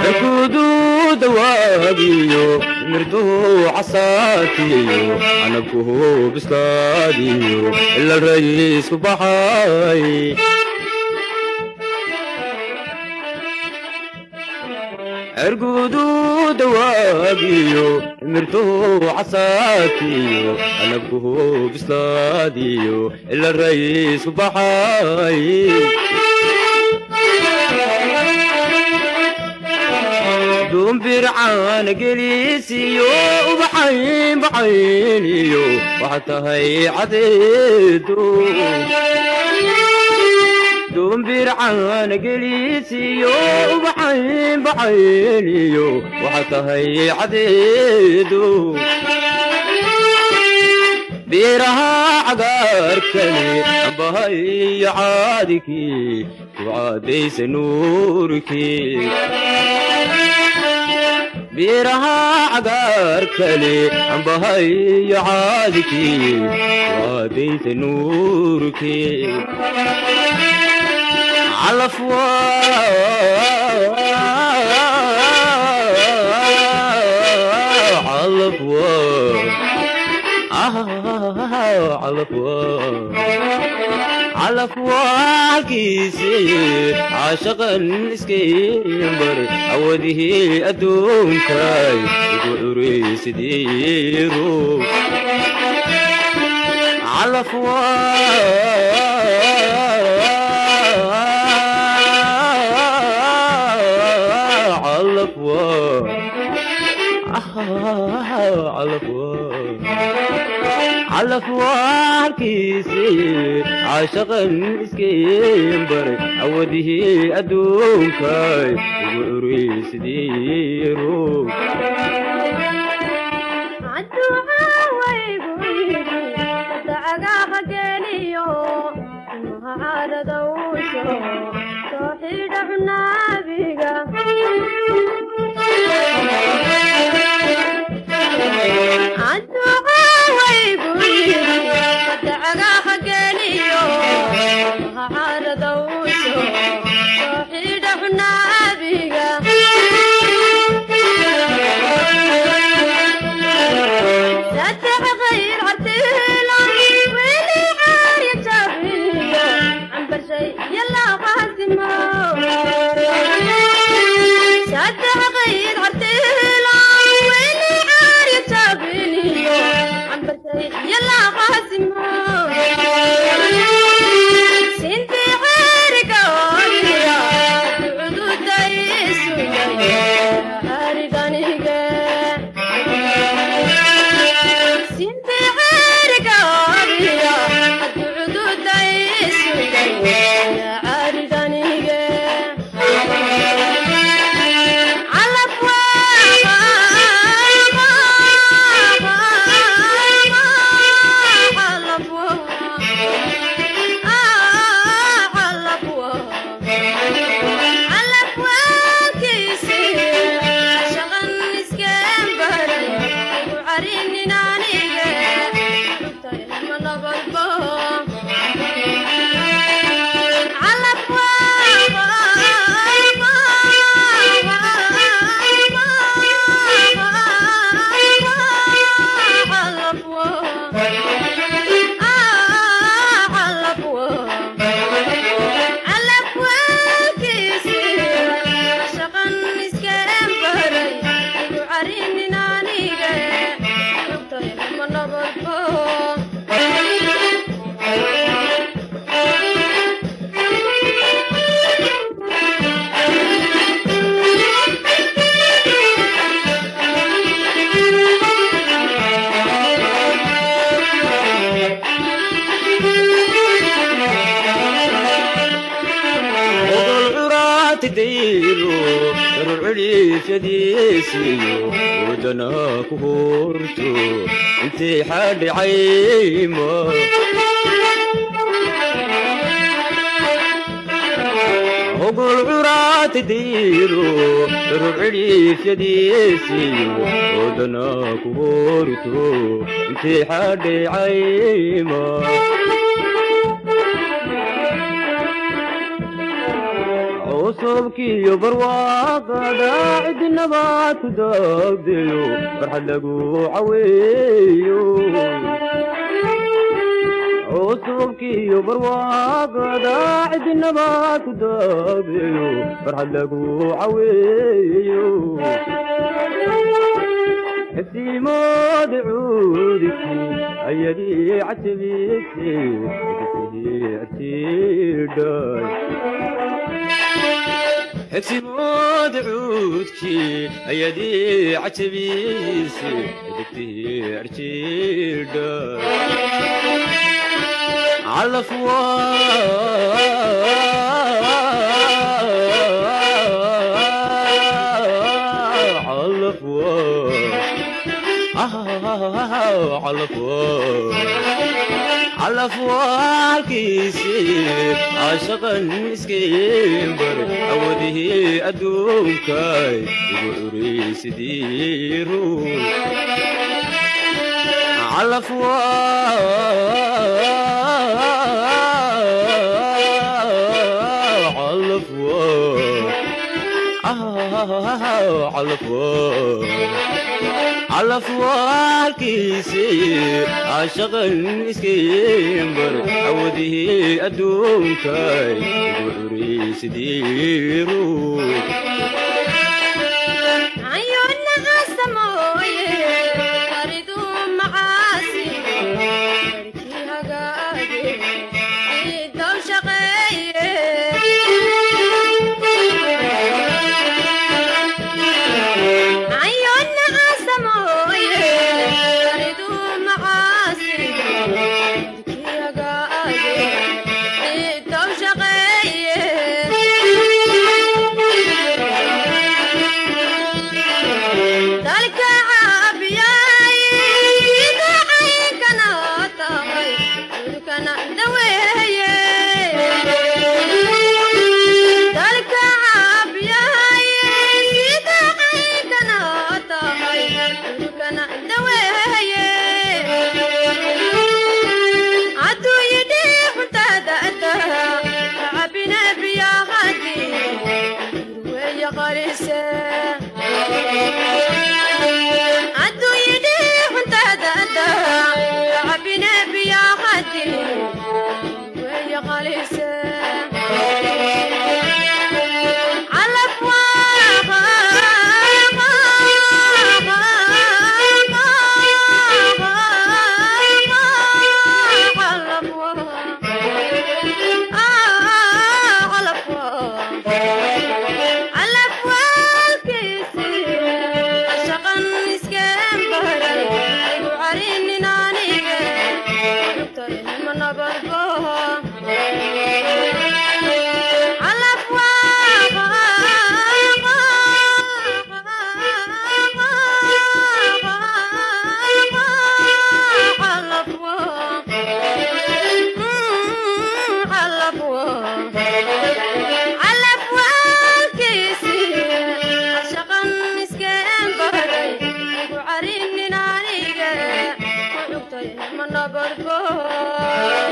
Erkudu dawaagiyo mirtuhu casaatiyo anabkuhu bislaadiyo ila raysku baxay. Ergudu dawaagiyo mirtuhu casaatiyo anabkuhu bislaadiyo ila raysku baxay. Dumbircaan gelisiyo ubaxayn baxayniyo waxa tahay cadeedu. Dumbircaan gelisiyo ubaxayn baxayniyo waxa tahay cadeedu. Beeraha cagaarkani ambahayo caadikii ku caadaysa nuurkii. Beeraha cagaarkale ambahayo caadikii ku caadaysa nuurkii. Calaf calaf calaf calaf waalkiisii caashaqan iskaymbar awadihii adduunkay igu curaysidiiru. Calaf calaf calaf calaf waalkiisii caashaqan iskaymbar awadihii adduunkay igu curaysidiiru. Cusubkiyo barwaaqada cidnaba ku dogdayo farxad lagu caweeyo. Cusubkiyo barwaaqada cidnaba ku dogdayo farxad lagu caweeyo. Xibsimood cuudki ayadii cajabisay arjiidhay. Xibsimood cuudkii ayadii cajabisay degtihii arjiidhay. Calaf calaf calaf calaf waalkiisii caashaqan iskeen bar awadihii adduunkay igu curaysidii ruun. Calaf calaf calaf calaf waalkiisii caashaqan iskeen bar awadihii adduunkay igu curaysidii ruun. Ma nabadgo.